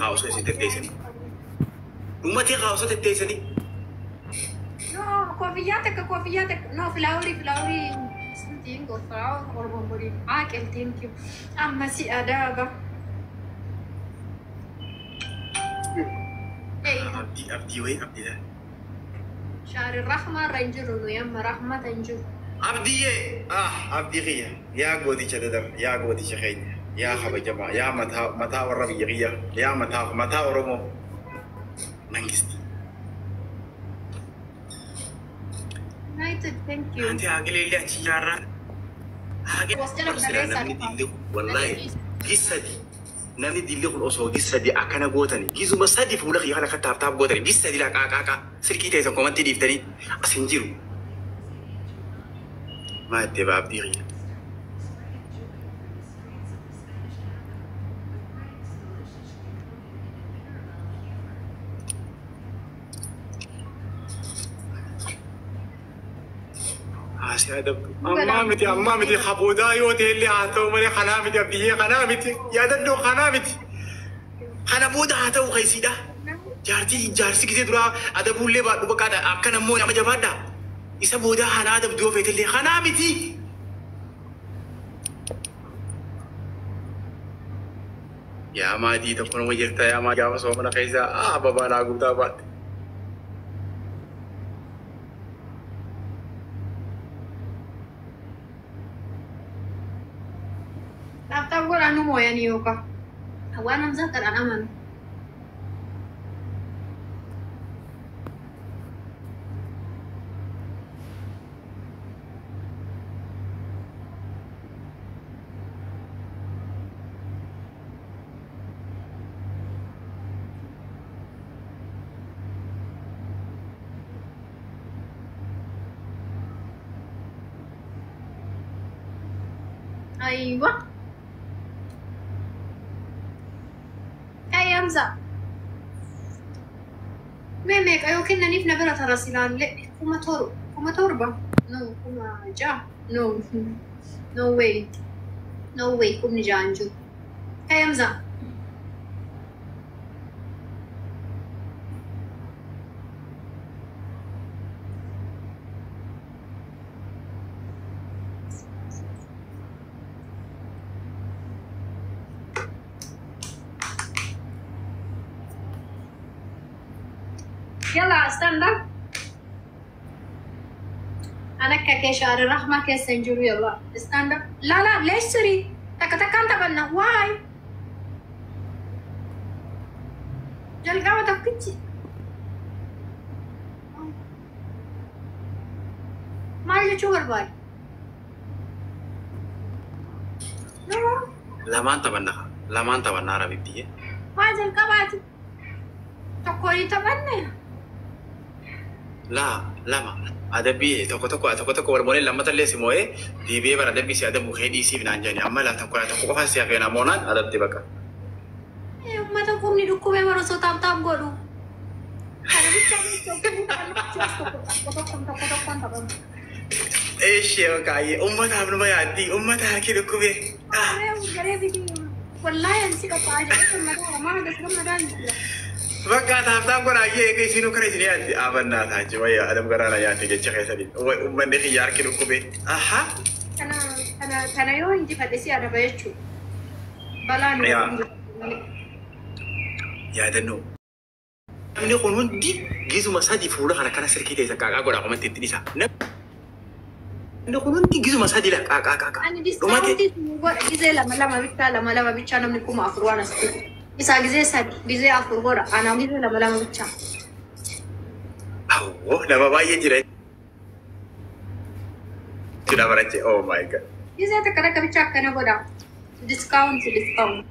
Haa osoo isin tetteessanii. Dhumatee haa osoo tetteessanii. No, koofiyyaa takka, koofiyyaa takka. No, flower, flower. Something or flower or bombori. Aqil, thank you. Amma si adaaba. Abdii, abdii wayii abdiidha. Shaari rahmaa irra hin jiru nuyi, amma rahmata hin jiru. Abdiyyee! Ah, abdii kiyya. Yaa gooticha dadar, yaa gooticha keenya, yaa kabajamaa, yaa mataa mataa warra biyya kiyya, yaa mataa mataa Oromoo. Mangisti. United, thank you. Anti hagilee illee achi jaarraa. Was jala Silaa barreessaa namni dhufa. dilli kun wallaahi gissadi. Namni dilli kun osoo gissadi akkana gootani. Gisuma sadi fuula kiyya kana akka tap tap gootani. Gissadi laa qaa qaa qaa. Silkii teessan komantii dhiiftanii as hin jiru. Maa itti baa abdii kiyya. Haasii adabdu. Ammaa miti, ammaa miti, haboodaa yoo ta'e illee haa ta'u malee kanaa miti, abdiyyee kanaa miti, yaadannoo kanaa miti. Kana booda haa ta'u keessiidha. Jaartii jaarsi gisee duraa adabuullee baadhu bakkaadha. Akkana immoo nama jabaadha. Isa boodaa kanaa adabdu yoo feete illee kanaa miti. Yaa maatii tokko nama jirta, yaa maatii gaafa soomana keessa ah babaa naa guutaa baatte. Tap tap godhaan nu mooyanii yookaan. Waan Hamzaa kadhaan amanu. Aywa. Kai Hamza. Mee meeqa yoo kennaniif na bira tara silaallee 7,000, 7,000, no, 6,000, no, no way, no way, 6,000 hin jiru. Kai Hamza. Yalla, stand up. Ana akka kee shaari rahmaa keessa hin jiru, yalla stand up. La la, leesh siri takka takkaan taphanna, why jalqaba tokkichi maal jechuu barbaade? No. Lamaan taphanna, lamaan taphannaa rabibbiyyee. Maa jalqabaati tokkoon taphanne? Laa, lama. Adabbii tokko tokko tokko tokko wal moonee lammatallee si moo'ee deebi'ee bara adabbii si adabu kee dhiisiif naan jedhani. Amma laa, tokko tokko qofa si hafee namoonaan adabdi bakka. Uummata qubni dhukkubee bara osoo tap tap godhu. Kana bicha tokko tokkoon tokko tokkoon taphannu. Eeshee bakka uummataaf numa yaaddi, uummata harki dhukkubee. Garee biti wallaahi ansi qophaa'aa jira, gammadaa maa gas gammadaa hin jira. Bakka tap tap godhaa eega isinuu kana isin yaaddi. Abannaa taachi wayyaa adam garaa na yaadde jecha keessanii. Uummanni kiyya harki dhukkubee. Aha. Kana kana kana yoo injifadhe si adaba jechuudha. Balaa nu malee. Yaadannoo. Namni kun hundi gisuma sadi fuula kana kana silkii teessa qaaqaa godhaa komatti ittiin isa. Namni kun hundi gisuma sadi la qaaqaa qaaqa. Ani discount godha, gizee lama lama bichaa, lama lama bichaa, namni 4,000 waan as jiru. Isaa gizee sadi, gizee afur godha, anaa gizee lama lama bichaa. Awwoo, nama baay'ee jira. Jira barache, oh my God. Gizee takka takka bichaa akkana godha. Discount, discount.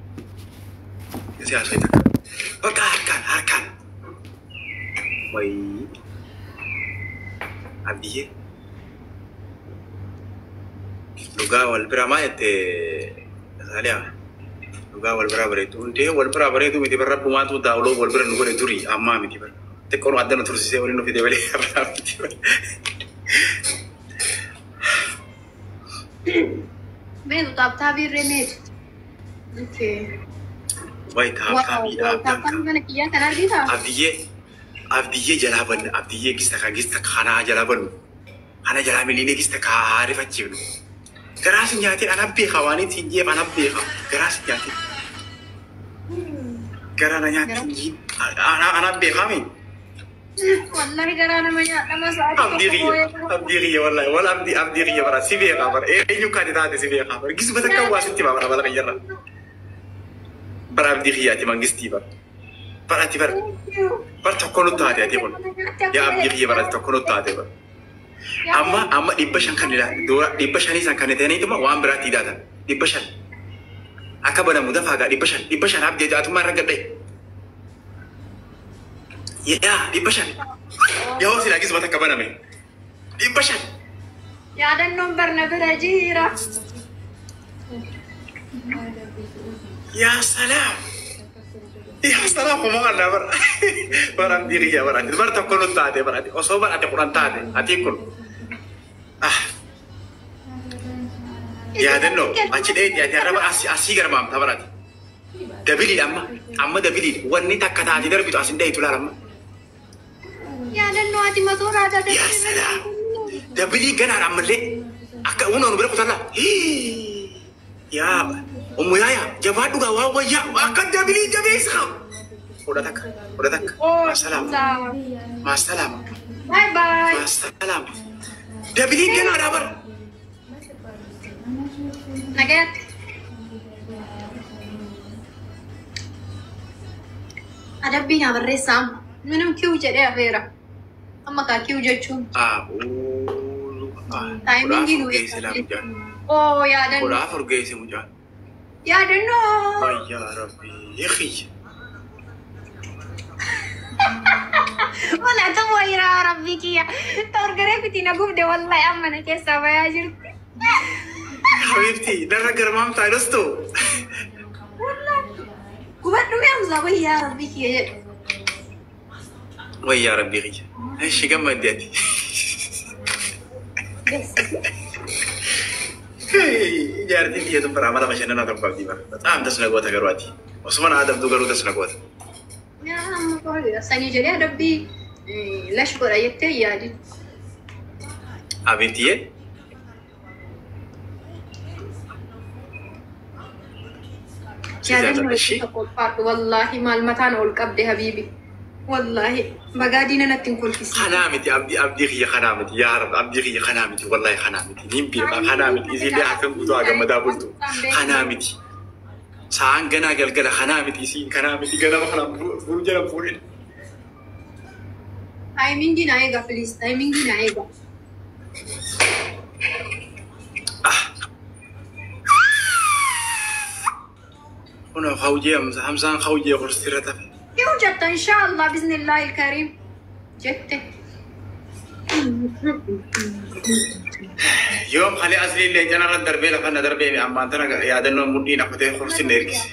Siyaasa takka. Bakka harkaan harkaan. Wayii. Abdiyyee. Dhugaa wal bira maa jettee Saaliyaa? Dhugaa wal biraa bareedu. Hundee wal biraa bareedu miti bara, rabbumaatu daawuloo wal bira nu godhe durii, ammaa miti bara. Xiqqoon adda nu tursiisee waliin nu fide malee har'aa miti bara. Meetu tap tap irree meetu? Okay. Way taaptaapiidha Taaptaan mana kiyyaa kan argitaa? Abdiyyee abdiyyee jalaa banna abdiyyee gista ka gista kanaa jalaa bannu kana jalaa miliinee gista ka haarifachiifnu. Garaa si nyaatiin ana beeka waan ittiin jeef ana beeka garaa si nyaatiin. Garaa na nyaatiin ana beekaami. Wallahi garaa nama nyaadhama sa'aatii Abdii kiyya abdii kiyya wallahi wal abdii abdii kiyya bara si beeka bara eenyu kaati taate si beeka bara gisuma takka waa sitti bara bara kiyyarra. Bara abdii kiyyaati mangistii bara. Bara ati bara bara tokko nu taate ati kun. Yaa abdii kiyya bara tokko nu taate bara. Amma amma 500 kan 500 san kan ta'aniituma waan biraatti hidhaatan 500. Akka banamu dafaa gaa 500 500 abdii jaatummaa irra gadhee. Yaa 500. Yaa silaa gisuma takka baname 500. Yaadannoon barna bira jira. Yaa salaam. Yaa salaam kuma kana bara. Bara abdii kiyya bara bara tokko nu taate bara osoo bara ati kudhan taate ati kun. Ah. Yaadannoo achi dheedhi ati arraba asii garmaamta barati. Dabiliidha amma amma dabiliidha wanni takka taate darbitu asin dheetu laala amma. Yaadannoo ati matooraa taate. Yaa salaam. Dabilii ganaadha ammallee akka humna nu bira kutalla. Yaa ummu yaaya jabaadhu gaa waan wayyaa akka dabilii jabeessa. Kudha takka kudha takka. Maasalaama maasalaama. Bye bye. Maasalaama. Dabilii ganaadha bara. Nagaatti. Adabbii naa barreessaa amma. Minum kiw jedhee afeera. Amma kaa kiw jechuun. Taayimingii nu eeggatee. Oo yaadannoo. 14 geesse mucaan. Yaadannoo. Ayyaa rabbii xiyya. Wala ta'u yaa rabbii kiyya. Ta'u fiti na gubde wallahi amma na keessaa bayaa jirti. Habibti narra garmaamtaa dhoostu. Gubadhu mee Hamzaa wayyaa rabbii kiyya jedhu. Wayyaa rabbii kiyya. Ishi gammadde ati. Jaartiin biyya tun bara amala bashannanaa tokko qabdi bara. Bataam tas na goota garuu ati. Osuma na adabdu garuu tas na goota. Sanii jedhee adabbii lash godha jettee yaadi. Habibtiyyee. Yaadannoo qophaadhu wallaahi maal mataan ol qabde habiibi. Wallaahi bagaa diina natti hin kolfisiin. Kanaa miti abdii abdii kiyya kanaa miti yaa rabbi abdii kiyya kanaa miti wallaahi kanaa miti niin beeka kanaa miti isiillee halkan guutuu haa gammadaa bultu kanaa miti. Sa'aan ganaa galgala kanaa miti isiin kanaa miti ganama kanaa bulu jala fuudhin. Taayimingii naa eega please taayimingii naa eega. Kun hawjee Hamzaan hawjee kursiirra tafe. Yoo jetta inshaallah bismillaahi kariim jette. Yoom halee asliillee canarra darbee lafa na darbee ammaan tana yaadannoo mudhii na kutee kursiin na ergise.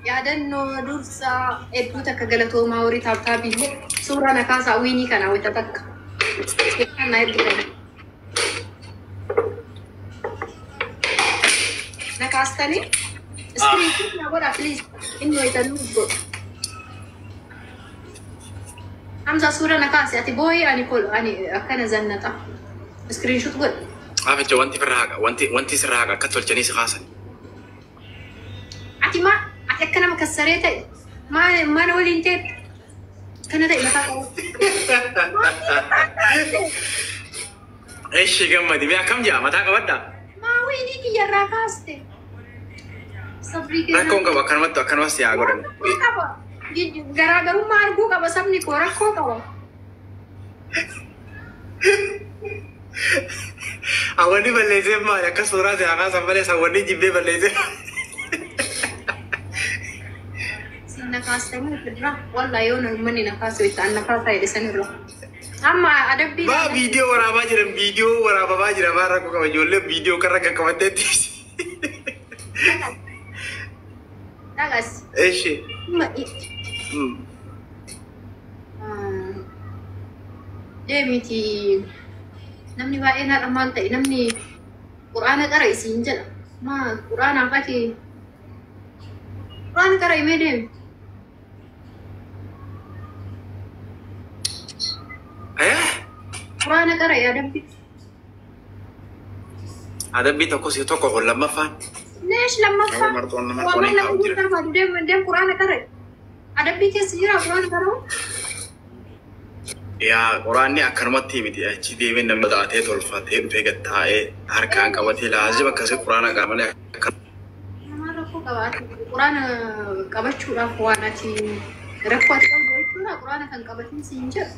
Yaadannoo dursaa hedduu takka galatoomaa horii taaptaabii suuraa na kaasaa wiinii kana wayita takka. Na ergitan. Na kaastanii iskiriin na godha please inni wayita nuuf godhu. Hamza suura na kaase ati booyi ani kol ani akkana zannata. Iskiriinshot godhi. Aficha wanti firraa haqa wanti wanti sirraa haqa akka tolchanii si kaasan. Ati ma ati akka nama kassaree ta'e maal waliin ta'e kana ta'e mataa qabu. Eshi gammadi mee akkam jaa mataa qabaddaa? Maa wiinii kiyyarraa kaaste. Sabrii keessa. Rakkoon qaba akkanumatti akkanumas yaa godhan. Qaba. Garaagarummaa arguu qaba sabni koo rakkoo qaba. Awwanni balleessee maali akka suuraa si haa kaasan malee awwanni jibbee balleessee. Sin na kaastanii ofirraa wallaa yoo namni na kaase itti an na kaasaa jedhe sanirra. Amma adabbii. Maa viidiyoo waraabaa jiran viidiyoo waraabamaa jira maa rakkoo qaba ijoollee viidiyoo karra qaqqabatteetti. Dhagas. Eshi. Deemiti namni baay'een haadha maal ta'e namni quraana qara isiin jedha. Maa quraanaaf ati quraana qara himee deemi. Quraana qara'i adabbii. Adabbii tokko si tokko kun lammaffaan. Neesh lammaffaa. Marxoon Waan marxoon hin lama kaa'u jira. barbaadu deem deem quraana qara'i. Adabbii keessa jira quraana qara'u. Yaa quraanni akkanumatti miti achi deemee namni taatee tolfatee dhufee gad taa'ee harkaan qabatee laazima akkasii quraana qara malee akka Namaan rakkoo qabaate quraana qabachuudhaaf waan ati rakkoo ati qabdu jechuudha quraana kan qabatin siin jedhu.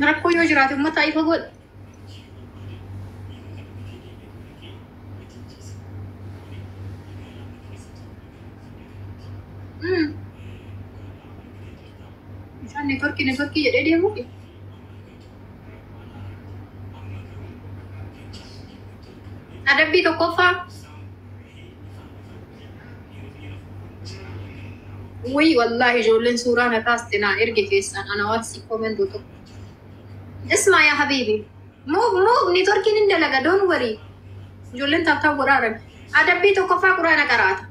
Rakkoo yoo jiraate uummata ifa godhi. Isaan neetworkii neetworkii jedhee deemuufi. Adabbii tokkoffaa. Wuy wallaahi ijoolleen suuraa na kaaste naa erge keessaan ana waatsi koomendoo tokko. Ismaa yaa habiibi. Move move neetworkiin hin dalaga don't worry. Ijoolleen tap tap godhaaran. Adabbii tokkoffaa quraana qaraata.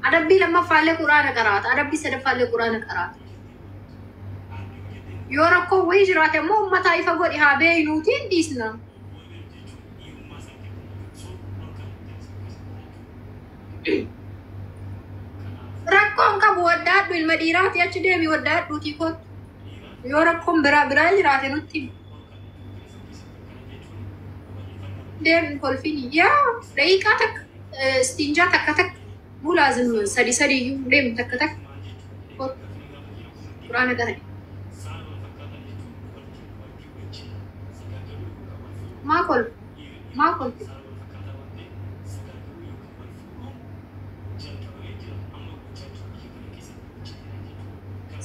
Adabbii lammaffaallee quraana qaraata. Adabbii sadaffaallee quraana qaraata. Yoo rakkoo wayii jiraate immoo uummataa ifa godhi haa beeynuutiin dhiisna. Rakkoon qabu waddaadhu ilma dhiiraati achi deemi waddaadhuutii kottu. Yoo rakkoon biraa biraa jiraate nutti himi. Deemi kolfini. Yaa daqiiqaa takka istinjaa takka takka muu laazim sadi sadi iyyuu deemi takka takka kottu. Quraana qara'i. Maa kolfi? Maa kolfi?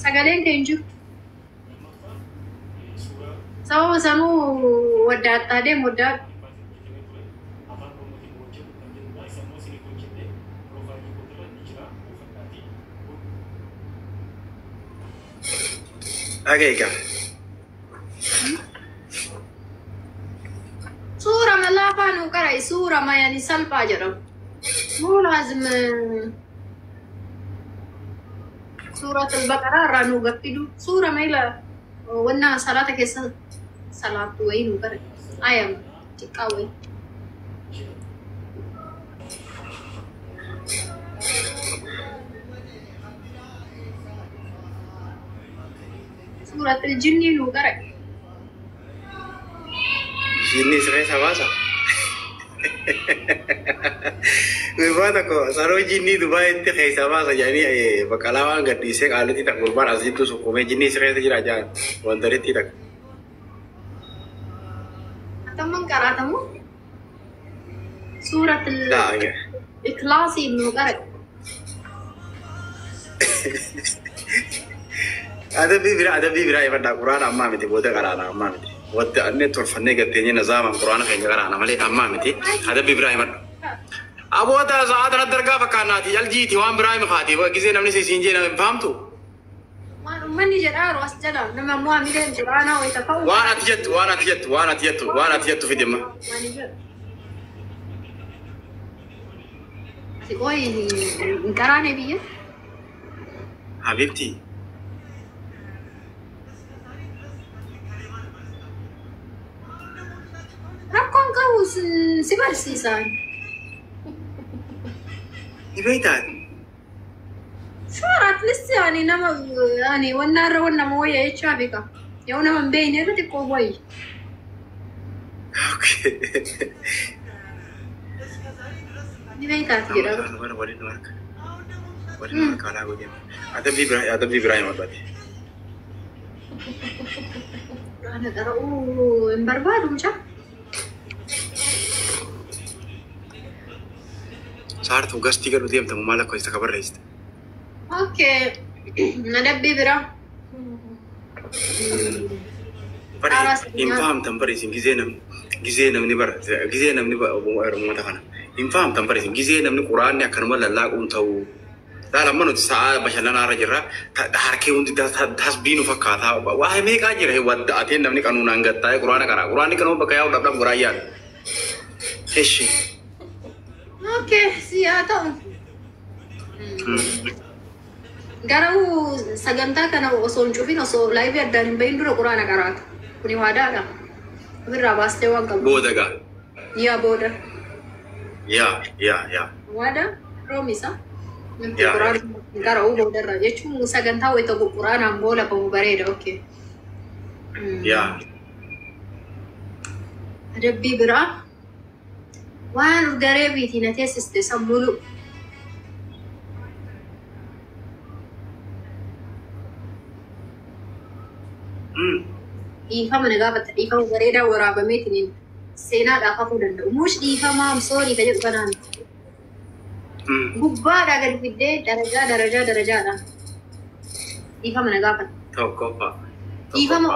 Sagaleen kee hin jiru. Sababa sanuu waddaattaa deemu waddaadhu. Dhageeka. Suura laafaa nuu qara'i suura yani salphaa jedhamu. Muu laazim suuratul baqaraa irraa nuu gaffidu suura meela wanna salaata keessa salaattu wayii nuu qara'i. Ayam xiqqaa wayii. Suuratul jinnii nuu qara'i. Jinni si keessa baasa. Gurbaa tokko saroo jinnii Dubaayitti keessa baasa jedhanii baqqalaa waan gadhiisee qaalitti takka gurbaan as jittu sukkuumee jinnii si keessa jira jedhan wantaritti takka. Atamman qaraatamu suuratul Laa ikhlaasii nuu qara'i. Adabbii biraa ifadhaa quraana ammaa miti booda qaraana ammaa miti. Wadda annee tolfannee gatteenye nazaaman quraana keenya qaraana malee ammaa miti adabbii biraa himmadhu. Aboota sa'aa kanatti argaa fakkaannaati jaljiiti waan biraa himi kaati gisee namni siin jee hin fahamtu. Waan uummanni jedhaa yeroo as jala nama immoo hamileen quraanaa wayita ka'u. Waan ati jettu waan ati jettu waan ati jettu waan ati jettu fidimma. Waan jedhu. Ati qoyi hin qaraane biyya? Habibti. Rakkoon qabu si barsiisa. Ni beektaa? Sure, at least yani nama yani wanna irra wanna nama wayya jechaa beeka. Yoo nama hin beekne irra xiqqoo wayya. Okay. Ni beektaati jedha. Waliin nu harka. Waliin nu harka alaa godhee. Adabbii biraa himadhu ati. Quraana qara'uu hin barbaadu mucaa. Saartuu gastii gadhu deemtamu maal akka isa barreessite. Okay. Adabbii biraa. Bari hin fahamtan bari isin gisee namni bara gisee namni uummata kana hin fahamtan bari isin gisee namni quraanni akkanuma lallaaquun ta'uu. Laala amma nuti sa'aa bashannanaa irra jirra. Harkee hundi tasbii nu fakkaata. Waa meeqaa jira wadda'atee namni qanuunaan gattaa'ee quraana qara. Quraanni kanuma bakka yaa'u dhabdhab goraa yaadu. Eshi. Okay, si haa ta'u. Garuu sagantaa kana osoo hin cufin osoo live addaan hin bahin dura quraana qaraata. Kuni waadaadha. Ofirraa baastee waan qabdu. Booda gaa. Yaa booda. Yaa yaa yaa. Waada promise. Namti Yaa. quraana qara'uu boodarra jechuun sagantaa wayita quraanaan boola bahu bareeda. Okay. Yaa. Adabbii biraa waan garee biitii na teessiste sammuu dhiifama na gaafatta dhiifama bareedaa waraabameetiin seenaadhaaf hafuu danda'u. Muush dhiifama I'm sorry ka jedhu kanaan gubbaadhaa gadi fiddee darajaa darajaa darajaadhaan dhiifama na gaafatta. Tokkoffaa. Dhiifama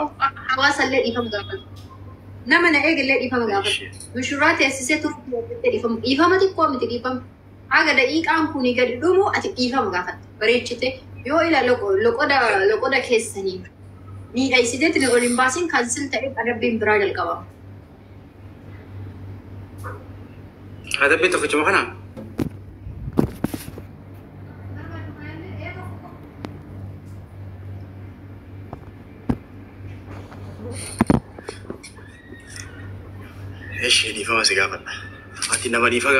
hawaasallee dhiifama gaafata. Nama na eegallee dhiifama gaafata. Mishuraa teessisee turuu dhiifama. Dhiifama xiqqoo miti dhiifama. Haga daqiiqaan kuni gadi dhumu ati dhiifama gaafatta. Bareechite yoo ila loqoda loqoda keessanii miidhagsiteetti ol hin baasin cancel ta'e adabbiin biraa jalqaba. Adabbiin tokkichuma kanaa? Ishee dhiifama si gaafadha. Ati nama dhiifa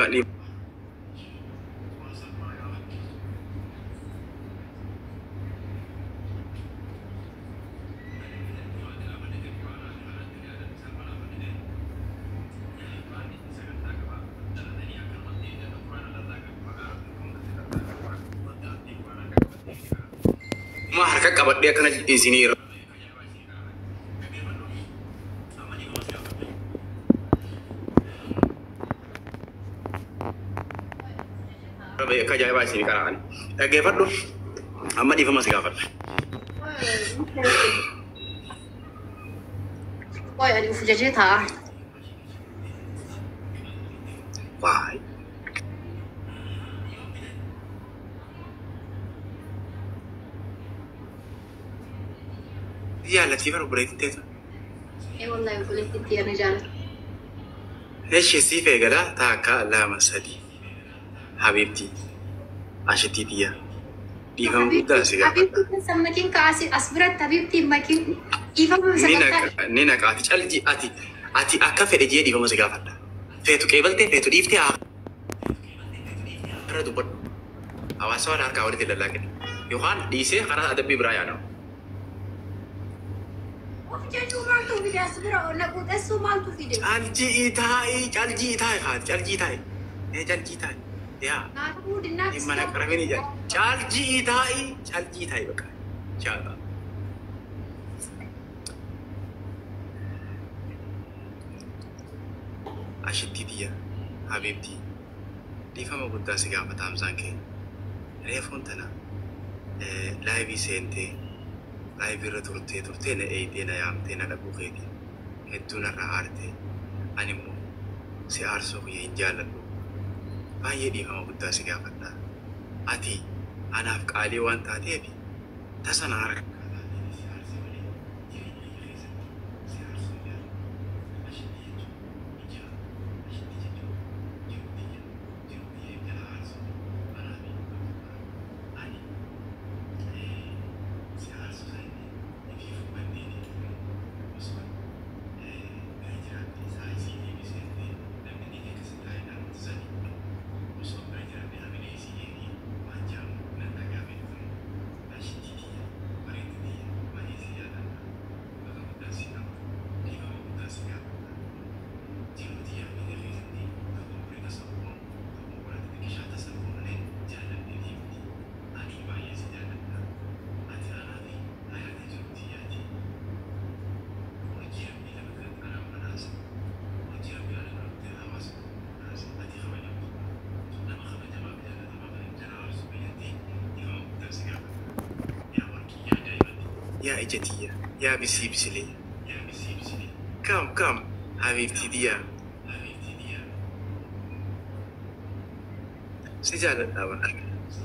Ma harka qabadhee akkana isinii irra. Akka ajaa'ibaa isinii qara'an. Dhaggeeffadhu. Amma dhiifama si gaafadha. Qoy ani uf jajee taa'a. Waay. Jaallattii bara obboleettiin teetu. Ee wallahi obboleettiin tiyya na jaalata. Eshi siif eegala takka lama sadii. Habiibtii. Ashittii tiyya. Dhiifama guddaa si gaafadha. Habiibtii keessa makiin kaasi as biratti habiibtiin makiin dhiifama Ni sagantaa. naqa ni naqa ati calji ati ati akka fedhe jee dhiifama si gaafadha. Feetu qeebaltee feetu dhiiftee haa. Irra dubbadhu. Hawaasa waan harkaa walitti lallaaqe. Yookaan dhiisee karaa adabbii biraa yaadama. Of jajuu maaltu fide as bira na quuxessuu maaltu fide? Caljii taa'ii caljii taa'ii haati caljii taa'ii. Ee caljii taa'ii. Yaa. Naafuu dinnaaf. Dhimma na qaramini jedha. Caljii taa'ii caljii taa'ii bakka. Jaata. Ashittii tiyya. Habiibtii. Dhiifama guddaa si gaafata Hamzaan keenya. Reefuun tana live seentee live irra turtee turtee na eeyitee na yaamtee na dhabuu keetii hedduu narraa aartee ani immoo si aarsuu kiyya hin jaalladhu. Baay'ee dhiifama guddaa si gaafadha. Ati anaaf qaalii waan taateef tasa na harka. Yaa ija tiyya, yaa bisii bisilee. Kam kam, habiibtii tiyya. Si jaalladha bara.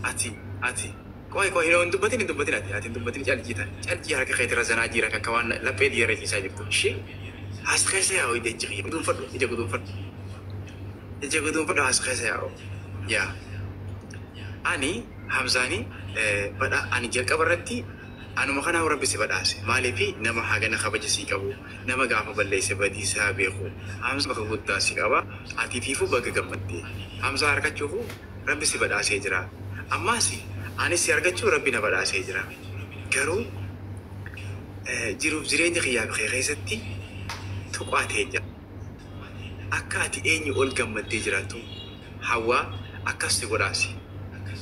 Ati ati qoy qoy hin dubbatin hin dubbatin ati ati hin dubbatin caljii taate. Caljii harka keetirra zanaa jira akka waan laphee dhiira ciisaa jirtu. Ishee as keessa yaa'u ija ija guduunfadhu ija guduunfadhu. Ija guduunfadhu as keessa yaa'u. Yaa. Ani Hamzaanii badha ani jalqaba irratti anuma kanaaf Rabbi si badhaase. Maaliif nama hagana kabaja sii qabu, nama gaafa balleesse badii isaa beeku. Hamza bakka guddaa si qaba. Ati fiifuu baga gammaddee. Hamzaa argachuufu Rabbi si badhaasee jira. Ammaas anis si argachuu Rabbi na badhaasee jira. Garuu jiruuf jireenya kiyyaa fi kee keessatti tuqaa ta'e jira. Akka ati eenyu ol gammaddee jiraattu hawwaa akkas si godhaasi.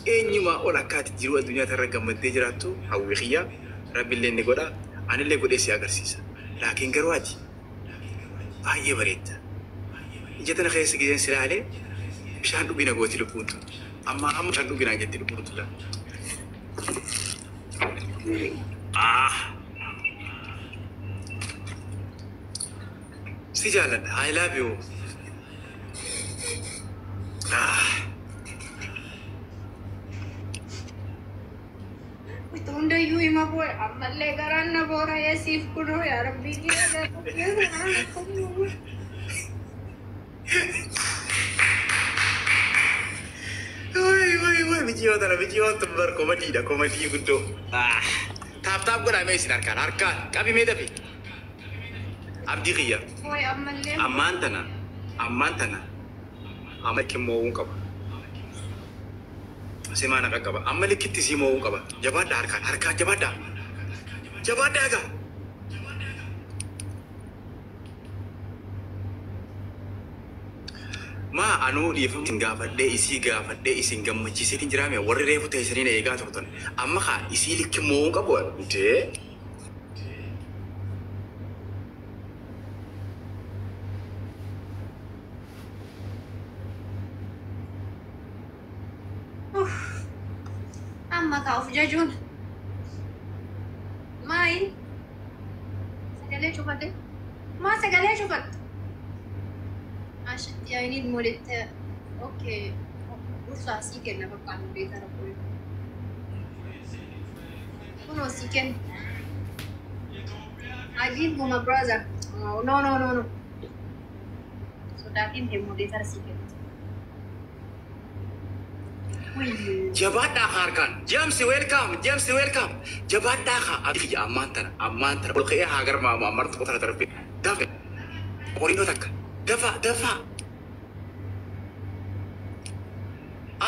Eenyumaa ol akka ati jiruu addunyaa irra gammaddee jiraattu hawwii kiyya Rabbillee ni godha, anillee godhee si agarsiisa. Laakiin garuu ati baay'ee bareedda. Ija tana keessa gizeen si ilaalee bishaan dhugina gooti lubbuun tun. Amma amma bishaan dhuginaa jetti lubbuun tun. Ah! Si jaalladha. I love you. Ah! Itti hundayyuu hima boo'e, ammallee garaan na boora'ee siif kunoo, yaa Rabbii kiyya gara. Wai wai wai, bichiyoo tana, bichiyoo tun bar komadiidha, komadii guddoo. Ah! Tap tap godhaa mee isin harkaan harkaan qabi mee dafi. Abdii kiyya. Boo'e ammallee. Ammaan tana amma likki mo'uun qaba. Simaa naqa qaba. Amma likkitti sii mo'uun qaba. Jabaadhaa, harkaan harkaan jabaadhaa. Jabaadhaa egaa. Maa anuu dhiifama isin gaafadhee, isii gaafadhee, isin gammachiiseetiin jiraame, warri reefu teessanii na eegaa turtan. Amma kaa isii likki mo'uun qabu dee. Uff. Amma kaa of jajuun. Maayi? Sagalee cufate? Maa sagalee cufatte? Ashitti I need molitte. Okay. Dursaa sii kenna, bakka nu beekara kun. Kunoo sii kenna. I give you my brother. Oh, no, no, no, no. Sodaatiin deemu beekara sii kenna. Wayyo. Jabaadhaa kaa harkaan. James, welcome. James, welcome. Jabaadhaa kaa. Abdii kiyya, ammaan tana ammaan tana. Ol ka'ee haa garmaamu ammartu qotara darbe. Dafe. Qoriinoo takka. Dafa dafa.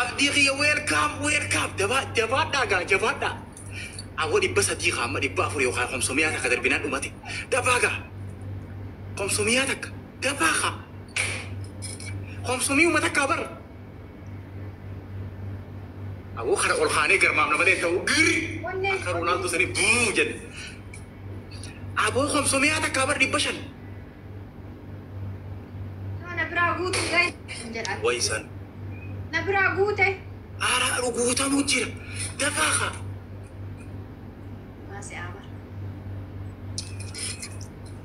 Abdii kiyya, welcome, welcome. Jabaadhaa gaa, jabaadhaa. Awwa 300 kaa, amma 400 yookaan komsomiyaa takka darbinaan dhumate. Dafaa gaa. Komsomiyaa takka. Dafaa kaa. Komsomii uummata takkaa bara. Awwa kana ol kaanee garmaamna malee ta'u giri. Onneen Akka Roonaaldoo sanii buu jedhe. Aboo komsomiyaa takkaa bara 500. Na biraa guutu gahe jedha. Wayisan. Na biraa guute. Aaraa guutamuu jira. Dafaa kaa. Baasee amara.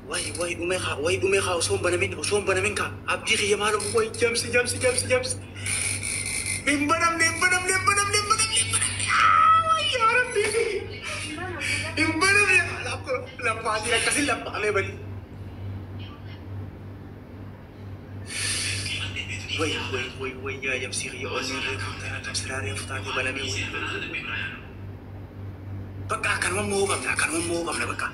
Way way, dhume kaa, way dhume kaa, osoo hin banamin, osoo hin banamin kaa. Abdii kiyya maalum, way jamsi jamsi jamsi jamsi. Hin banamne, hin banamne, hin banamne, hin banamne, hin banamne. Way yaa Rabbii kiyya. Hin banamne. Laffaatiin akkasiin laffa'amee bani. Way way way way, yaa jamsii kiyya, onneen reefu taate, siraa reefu taate banamee way. Bakka akkanuma mo'uu qabna, akkanuma mo'uu qabna bakka.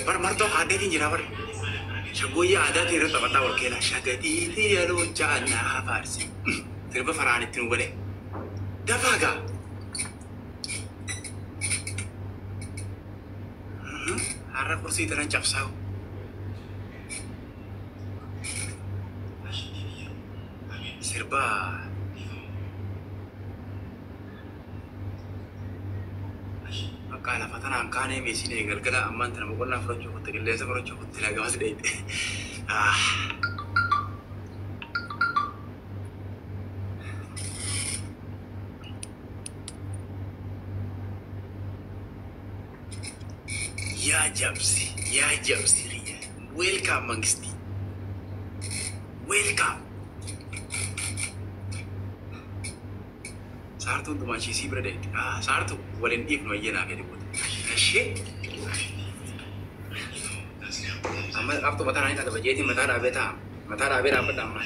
Bar martoo aadaatiin jira bar. Shaggooyyee aadaatiin irra taphataa wal keelaa. Shagadiitii yeroo ja'annaa faarsi. Sirba faraan itti nu godhe. Dafaa gaa. Har'a kursii tanan cabsaa'u. Sirba bakka lafa tanaan kaanee meeshinee galgala ammaan tana boqonnaa fudhachuu kutte, qilleensa fudhachuu kutte, nagamas dheeyte. Ah. Yaa jabsi, yaa jabsi kiyya. Welcome Mangisti. Welcome. Saartuun dhumaa ishee sii bira deemti. Ah, saartu waliin dhiifnu ayyanaa fedhe booda. Ishee amma qabxu mataa naanii taata bajeetiin mataa dhaabee ta'a. Mataa dhaabee dhaabbadha amma.